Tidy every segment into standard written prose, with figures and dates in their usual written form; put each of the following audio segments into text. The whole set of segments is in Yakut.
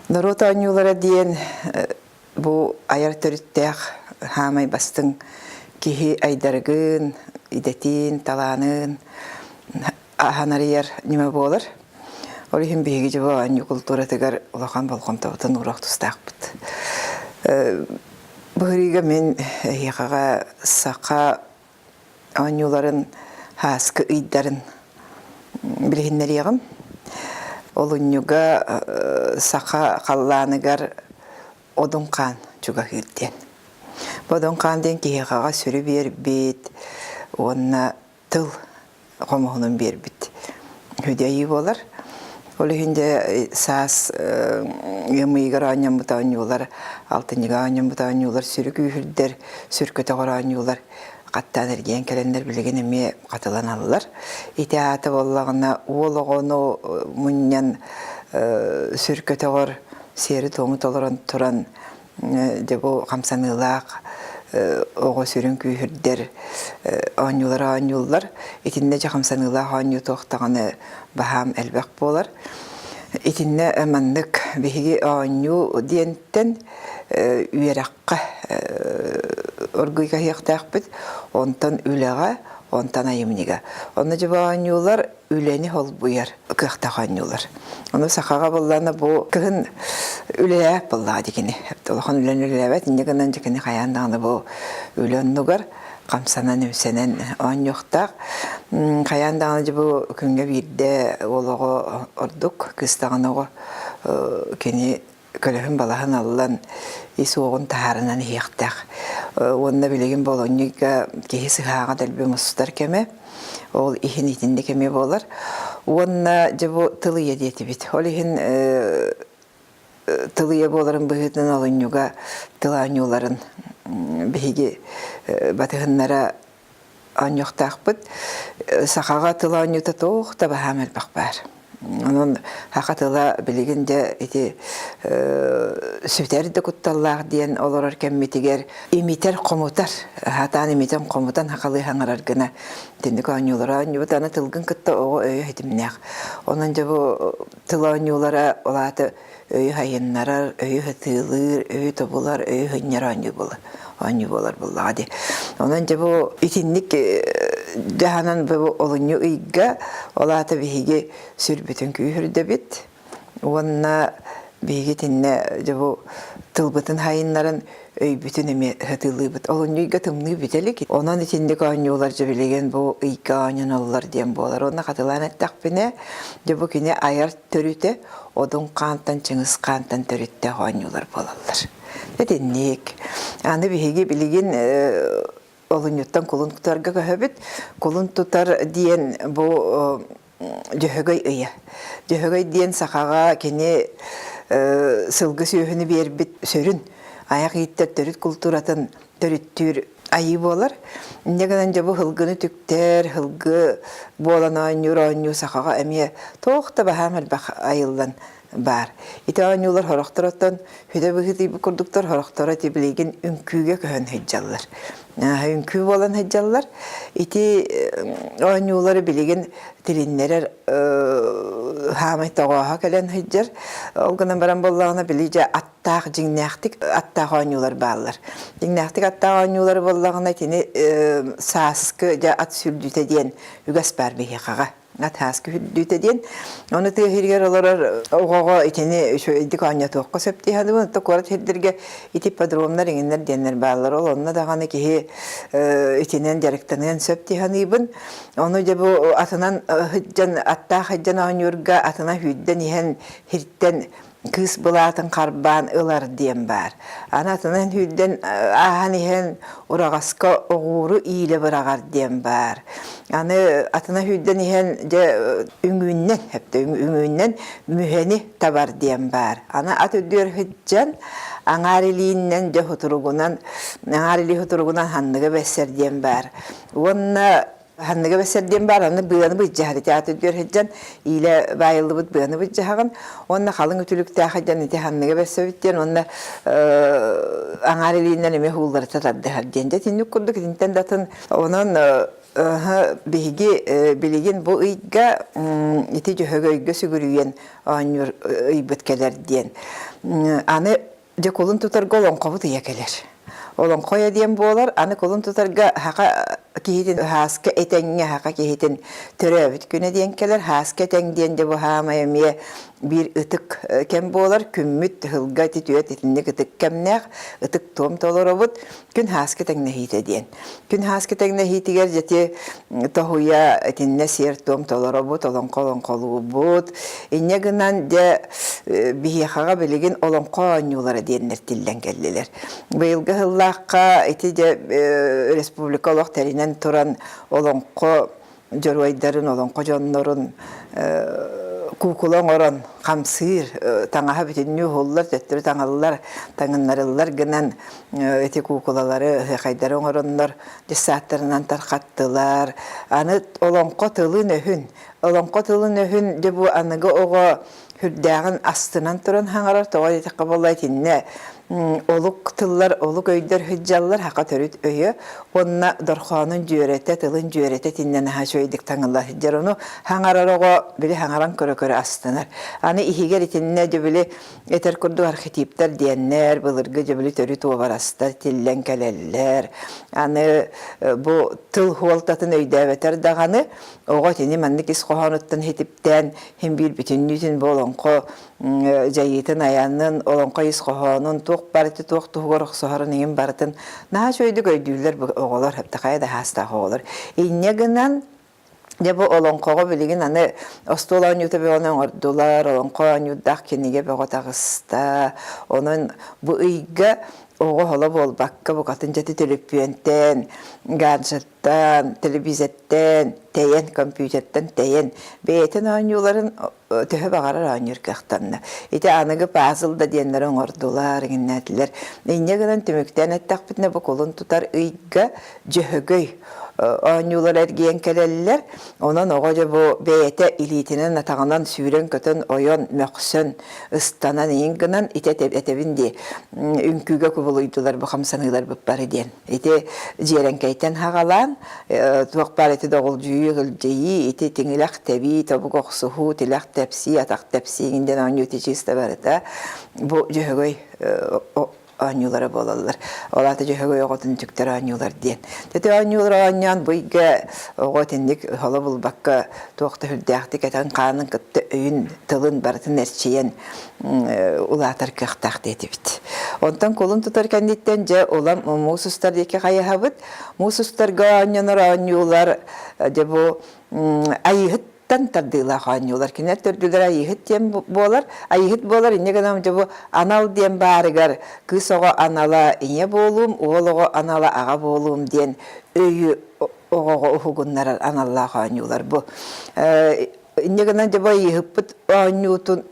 Норуот оонньуулара диэн бу айар төрүттээх хаамай бастыҥ киһи айдарыгын, идэтин, талаанын аһан арыйар ньыма буолар. Ол иһин биһиги дьэ бу оонньуу култууратыгар улахан болҕомтобутун ууруох тустаахпыт. Быһырыыга мин эһиэхэҕэ саха оонньууларын һааскы ыйдарын билиһиннэриэҕим. Олунньуга саха халлааныгар Одун хаан чугаһыыр диэн. Бу Одун хаан диэн киһиэхэҕэ сүрү биэрбит уонна тыл хомуһунун биэрбит үдьайыы буолар. Ол иһин дьэ саас ыам ыйыгар оонньоммут оонньуулар, алтынньыга оонньоммут оонньуулар сүрү күүһүрдэр, сүр көтөҕөр оонньуулар хаттаан эргийэн кэлэннэр билигин эмиэ хатыланаллар. Ити аата буоллаҕына уол оҕону мунньан сүр көтөҕөр сиэри-туому толорон туран дьэ бу хамсаныылаах оҕо сүрүн күүһүрдэр оонньуулара оонньууллар. Итиннэ дьэ хамсаныылаах оонньуу туох даҕаны баһаам элбэх буолар. Итиннэ маннык биһиги оонньуу диэнтэн үөрэххэ оргуй каһыахтаахпыт, онтон үлэҕэ, онтон айымньыга. Онно дьэ бу оонньуулар үлэни холбуйар кыахтаах оонньуулар. Ону сахаҕа буоллаҕына бу кыһын үлэлээбэт буоллаҕа дикини. Улахан үлэни үлэлээбэт, инньэ гынан дьикини хайаан даҕаны бу үлэ оннугар хамсанан-имсэнэн оонньуохтаах. Хайаан даҕаны дьэ бу күҥҥэ биирдэ уол оҕо ордук, кыыс даҕаны оҕо кини көлөһүн-балаһын аллан ис уоҕун таһаарынан иһиэхтээх. Уонна билигин болонньуйга киһи сыһааҕа дэлби мустар кэмэ. Ол иһин итинник эмиэ буолар. Уонна дьэ бу тыл ийэ диэтибит. Ол иһин тыл ийэ буоларын быһыытынан олунньуга тыл оонньууларын биһиги батыһыннара оонньуохтаахпыт. Сахаҕа тыл оонньуута туох да баһаам элбэх баар. Онон саха тыла билигин дьэ ити сүтэр да кутталлаах диэн олорор кэммитигэр имитэр-хомутар, сатаан имитэн-хомутан сахалыы саҥарар гына итинник оонньуулары оонньуубут. Аны тылгын кытта оҕо өйө ситимнээх. Онон дьэ бу тыл оонньуулара ол аата өйү сайыннарар, өйү сытыылыыр, өйү тобулар, өйү сынньар оонньуу буолар оонньуу буолар буоллаҕа дии. Онон дьэ бу итинник дьаһанан бу олунньу ыйга ол аата биһиги сүрбүтүн күүһүрдэбит уонна биһиги итиннэ дьэ бу тылбытын сайыннаран өйбүтүн эмиэ сатыылыыбыт. Олунньу ыйга тымныы бүтэ илик. Онон итинник оонньуулар дьэ билигин бу ыйга оонньоноллор диэн буолар. Уонна хатылаан эттэхпинэ, дьэ бу кини айар төрүтэ Одун хаантан Чыҥыс хаантан төрүттээх оонньуулар буолаллар. Итинник. Аны биһиги билигин олунньуттан кулун тутарга көһөбүт. Кулун тутар диэн бу Дьөһөгөй ыйа. Дьөһөгөй диэн сахаҕа кини сылгы сүөһүнү биэрбит сүрүн айах ииттэр төрүт култууратын төрүттүүр айыы буолар. Инньэ гынан дьэ бу һылгыны түктэр, һылгы буолан оонньуур оонньуу сахаҕа эмиэ туох да баһаам элбэх айыллан баар. Ити оонньуулар сорохтор оттон хүдэ быһыытыйбыт курдуктар, сорохторо ити билигин үҥкүүгэ көһөн сылдьаллар. Үҥкүү буолан сылдьаллар. Ити оонньуулары билигин тилиннэрэр хаамай тоҕооһо кэлэн сылдьар. Ол гынан баран буоллаҕына били дьэ аттаах дьиҥнээхтик аттаах оонньуулар бааллар. Дьиҥнээхтик аттаах оонньуулары буоллаҕына итини сааскы дьэ ат сүрдүүтэ диэн үгэс баар биһиэхэҕэ. Ат сааскы сүрдүүтэ диэн. Ону тыа сиригэр олорор оҕоҕо итини үчүгэйдик оонньотуохха сөп дии саныыбын. Оттон куорат сирдэргэ ити ипподромнар иҥиннэр диэннэр бааллар. Ол онно даҕаны киһи итинэн дьарыктаныан сөп дии саныыбын. Ону дьэ бу атынан сылдьан аттаах сылдьан оонньуурга атынан сүүрдэн иһэн сиртэн кыыс былаатын харбаан ылар диэн баар. Аны атынан сүүрдэн ааһан иһэн ураҕаска оҕууру иилэ быраҕар диэн баар. Аны атына сүүрдэн иһэн дьэ үҥүүннэн үҥүүннэн мүһэни табар диэн баар. Аны ат үрдүгэр сылдьан аҥаар илииннэн дьэ хутуругунан аҥаар илии хутуругунан ханныга бэссэр диэн баар. Уонна Ханныга бэсэр диэн баар, аны быаны быдьаһар ити ааты үрдүгэр сылдьан иилэ баайыллыбыт быаны быдьаһаҕын уонна халыҥ үтүлүктээх сылдьан ити ханныга бэссэбит диэн уонна аҥаар илиинэн эмиэ уулларыта тардыһар диэн. Дьэ итинник курдук итинтэн да атын онон Биһиги билигин бу ыйга ити Дьөһөгөйгө сүгүрүйэн оонньуур ыйбыт кэлэр диэн. Аны дьэ кулун тутарга олоҥхобут ыйа кэлэр. Олоҥхо ыйа диэн буолар, аны кулун тутарга саха киһитин һааска этэҥҥэ саха киһитин төрөөбүт күнэ диэн кэлэр. Һааска этэҥ диэн дьэ бу хаамай эмиэ биир ытык кэм буолар. Күммүт ыһылга ити түөт итинник ытык кэмнээх, ытык туом толоробут. Күн һааска тэҥнэһиитэ диэн. Күн һааска тэҥнэһиитигэр дьэти тоһуйа итиннэ сиэр-туом толоробут, олоҥхо олоҥхолуубут. Инньэ гынан дьэ биһиэхэҕэ билигин олоҥхо оонньуулара диэннэр тиллэн кэллилэр. Быйылгы сыллаахха ити дьэ республика олох тэринэн туран олоҥхо дьоруойдарын, олоҥхо дьоннорун куукула оҥорон хамсыыр, таҥаһа бүтүннүү уһуллар, төттөрү таҥыллар, таҥыннарыллар гынан ити куукулалары, ыһыахайдары оҥороннор дьыссааттарынан тархаттылар. Аны олоҥхо тылын-өһүн, олоҥхо тылын-өһүн дьэ бу аныгы оҕо сүрдээҕин астынан туран хаҥарар, тоҕо диэтэххэ буолла итиннэ олук тыллар, олук өйдөр сылдьаллар, саха төрүт өйө уонна дорхоонун дьүөрэтэ, тылын дьүөрэтэ итиннэ наһаа үчүгэйдик таҥылла сылдьар. Ону хаҥарар оҕо били хаҥаран көрө-көрө астынар. Аны иһигэр итиннэ дьэ били этэр курдук архетиптар диэннэр, былыргы дьэ били төрүт уобарастар тиллэн кэлэллэр. Аны бу тыл хуолтатын өйдөөбөтөр даҕаны оҕо итини маннык ис хоһоонуттан хитиптээн син биир бүтүннүүтүн бу олоҥхо дьайыытын айанын, олоҥхо ис хоһоонун, туох барыты туох туһугар охсуһарын иһин барытын наһаа үчүгэйдик өйдүүллэр бу оҕолор, хайа да саастаах оҕолор. Инньэ гынан дьэ бу олоҥхоҕо билигин аны остуол оонньуута бөҕөнү оҥордулар, олоҥхо оонньуурдаах кинигэ бөҕө таҕыста. Онон бу ыйга оҕо оһоло буолбакка букатын дьэ төлөпүөнтэн, гаджет телевизэртэн тэйэн, компьютертан тэйэн, бэйэтин оонньууларын төһө баҕарар оонньуур кыахтанна. Ити аныгы пазл да диэннэри оҥордулар, иҥиннээтилэр. Инньэ гынан түмүктээн эттэхпитинэ, бу кулун тутар ыйга Дьөһөгөй оонньуулар эргийэн кэлэллэр. Онон оҕо дьэ бу бэйэтэ илиитинэн, атаҕынан сүүрэн-көтөн, ойон, мөхсөн, ыстанан иҥин гынан ити этэбин дии үҥкүүгэ кубулуйдулар бу хамсаныыларбыт бары диэн. Ити дьиэрэҥкэйтэн хаҕалаан, туох баар ити доҕулдьуйуу, ылдьыйыы, ити тиҥилэх тэбии, тобук охсуһуу, тилэх тэпсии, атах тэпсии иҥин диэн оонньуу ити чыыста барыта бу Дьөһөгөй оонньуулара буолаллар. Ол аата Дьөһөгөй оҕотун үтүктэр оонньуулар диэн. Ити оонньуулар оонньоон бу ыйга оҕо итинник холо булбакка туох да сүрдээхтик этэн хаанын кытта өйүн, тылын барытын эрчийэн улаатар кыахтаах диэтибит. Онтон кулун тутар кэнниттэн дьэ улам муус устар диэки хайаһабыт. Муус устарга оонньонор оонньуулар дьэ бу айыыһыттан тардыылаах оонньуулар. Кинилэр төрдүлэрэ айыыһыт диэн буолар. Айыыһыт буолар инньэ гынан дьэ бу анал диэн баарыгар кыыс оҕо анала ийэ буолуум, уол оҕо анала аҕа буолуум диэн өйү оҕоҕо уһугуннарар аналлаах оонньуулар бу. Инньэ гынан дьэ бу айыыһыппыт оонньуутун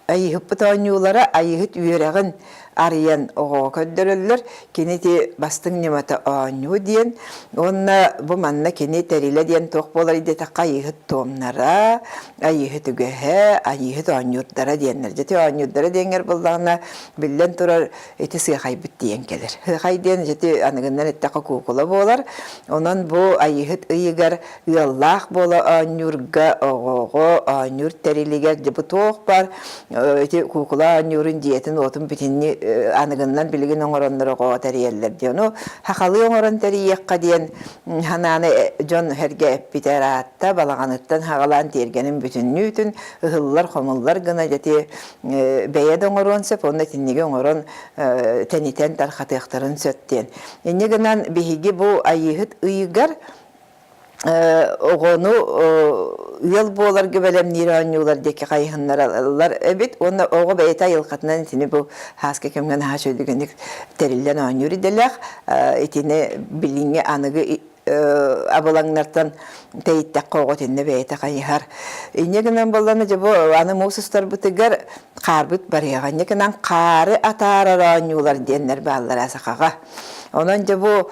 айыыһыппыт оонньуулара айыыһыт үөрэҕин арыйан оҕоҕо көрдөрөллөр. Кини ити бастыҥ ньымата оонньуу диэн уонна бу манна кини тэрилэ диэн туох буолар диэтэххэ айыыһыт туомнара, айыыһыт үгэһэ, айыыһыт оонньуурдара диэннэр. Дьэ ити оонньуурдара диэҥҥэр буллаҕына биллэн турар ити сыахайбыт диэн кэлэр. Сыахай диэн ити аныгыннан эттэххэ куукула буолар. Онон бу айыыһыт ыйыгар ыаллаах буола оонньуурга оҕоҕо оонньуур тэрилигэр дьэ бу туох баар ити куукула оонньуурун дьиэтин-уотун бүтүннүү аныгыннан билигин оҥороннор оҕоҕо тэрийэллэр диэн. Ону сахалыы оҥорон тэрийиэххэ диэн санааны дьон сэргэ эппитэ ыраатта. Балаҕаныттан саҕалаан тиэргэнин бүтүннүүтүн ыһыллар-хомуллар гына дьэ ити бэйэ да оҥоруон сөп уонна итинниги оҥорон тэнитэн тархатыахтарын сөп диэн. Инньэ гынан биһиги бу Айыыһыт ыйыгар оҕону ыал буоларга бэлэмниир оонньуулар диэки хайыһыннараллар эбит уонна оҕо бэйэтэ айылҕатынан итини бу һааска кэмҥэ наһаа үчүгэйдик тэриллэн оонньуур идэлээх итини билиҥҥи аныгы абылаҥнартан тэйиттэххэ оҕо итиннэ бэйэтэ хайыһар. Инньэ гынан буоллаҕына дьэ бу аны муус устарбытыгар хаарбыт барыаҕа. Инньэ гынан хаары атаарар оонньуулар диэннэр бааллара сахаҕа. Онон дьэ бу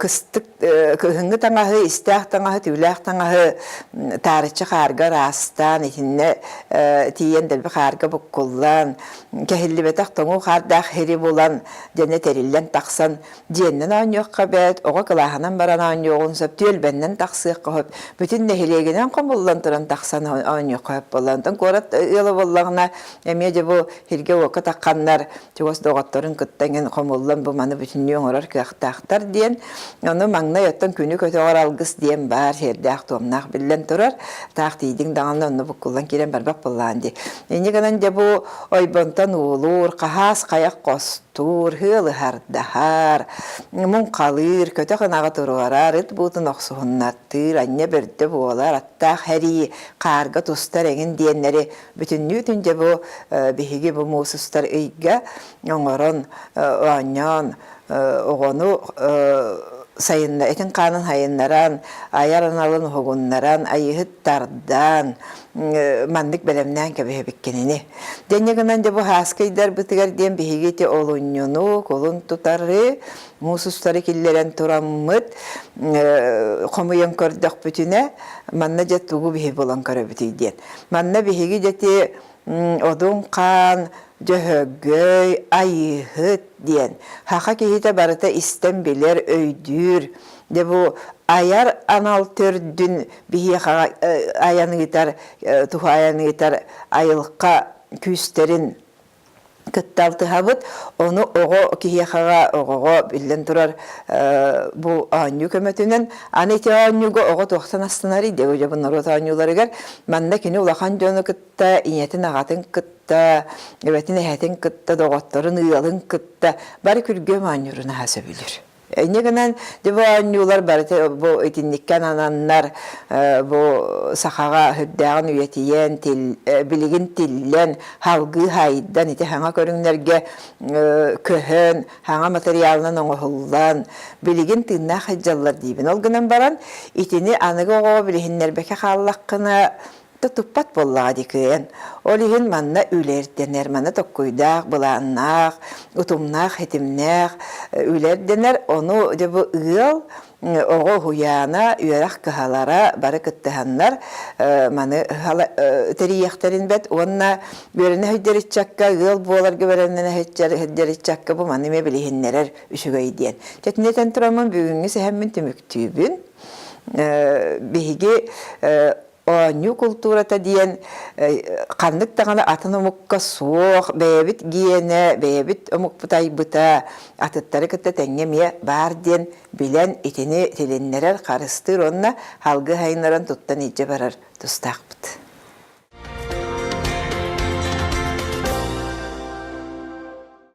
кыстык кыһыҥҥы таҥаһы, истээх таҥаһы, түүлээх таҥаһы таарыччы хаарга ыраастаан, итиннэ тиийэн дэлби хаарга буккуллан, кэһиллибэтэх тоҥуу хаардаах сири булан, дьэнэ тэриллэн тахсан дьиэннэн оонньуохха бэрт, оҕо кылааһынан баран. оонньуоҕун сөп, түөлбэннэн тахсыахха сөп, бүтүн нэһилиэгинэн хомуллан туран тахсан оонньуохха сөп буолла. Онтон куорат ыала буоллаҕына, эмиэ дьэ бу сиргэ-уокка тахханнар чугас доҕотторун кытта эҥин хомуллан бу маны бүтүннүү оҥорор кыахтаахтар диэн. Ону маҥнай оттон күнү көтөҕөр алгыс диэн баар, сиэрдээх-туомнаах биллэн турар. Таах тиийдиҥ даҕаны онно буккуллан киирэн барбат буоллаҕын дии. Инньэ гынан дьэ бу ойбонтон уулуур, хаһаас хайах хостуур, ыалыһардаһар, муҥхалыыр, көтөх ынаҕы туруорар, ыт буутун охсуһуннартыыр, анньа бөрдө буолар, аттаах эрии, хаарга тустар эҥин диэннэри бүтүннүүтүн дьэ бу биһиги бу муус устар ыйга оҥорон оонньоон оҕону сайынна этин хаанын хайыннаран айар аналын уһугуннаран айыһыт тардан маннык бэлэмнээн кэбиһэбит кинини. Дэнньэ гынан дьэ бу һааскайдарбытыгар диэн биһиги ити олунньуну, кулун тутары, муус устары киллэрэн тураммыт хомуйан көрдөхпүтүнэ манна дьэ тугу биһи булан көрөбүтүй диэн. Манна биһиги дьэ ити Одун хаан, Дьөһөгөй, Айыыһыт диэн саха киһитэ барыта истэн билэр, өйдүүр. Дьэ бу айар анал төрдүн биһиэхэ айан ыытар, туһаайан ыытар айылҕа күүстэрин кытта алтыһабыт. Ону оҕо киһиэхэҕэ, оҕоҕо биллэн турар бу оонньуу көмөтүнэн. Аны ити оонньууга оҕо туохтан астынарый диэ дьэ бу норуот оонньууларыгар манна кини улахан дьону кытта, ийэтин аҕатын кытта, эбэтин эһэтин кытта, доҕотторун, ыалын кытта бары күргүөм оонньуурун аһа сөбүлүүр. Инньэ гынан дьэ бу оонньуулар барыта бу итинниккэ анананнар бу сахаҕа сүрдээҕин үйэтийэн, билигин тиллэн, салгыы хайдан ити саҥа көрүҥнэргэ көһөн, саҥа материалынан оҥоһуллан, билигин тыыннаах сылдьаллар диибин. Ол гынан баран итини аныгы оҕоҕо билиһиннэрбэккэ хааллаххына туппат буоллаҕа дии кыайан. Ол иһин манна үлэ ирдэнэр, манна токкуйдаах, былааннаах, утумнаах, ситимнээх үлэ ирдэнэр. Ону дьэ бу ыал, оҕо уһуйаана, үөрэх кыһалара бары кыттыһаннар маны тэрийиэхтэрин бэт уонна үөрэнэ сылдьар ыччакка, ыал буоларга бэлэмнэнэ сылдьар ыччакка бу маны эмиэ билиһиннэрэр үчүгэй диэн. Чэтинэ этэн тураммын бүгүҥҥү сэһэммин түмүктүүбүн. Биһиги Оонньуу култуурата диэн ханнык даҕаны атын омукка суох, бэйэбит гиэнэ, бэйэбит омукпут айбыта, атыттары кытта тэҥҥэ эмиэ баар диэн билэн итини тилиннэрэр, харыстыыр уонна салгыы сайыннаран туттан илдьэ барар тустаахпыт.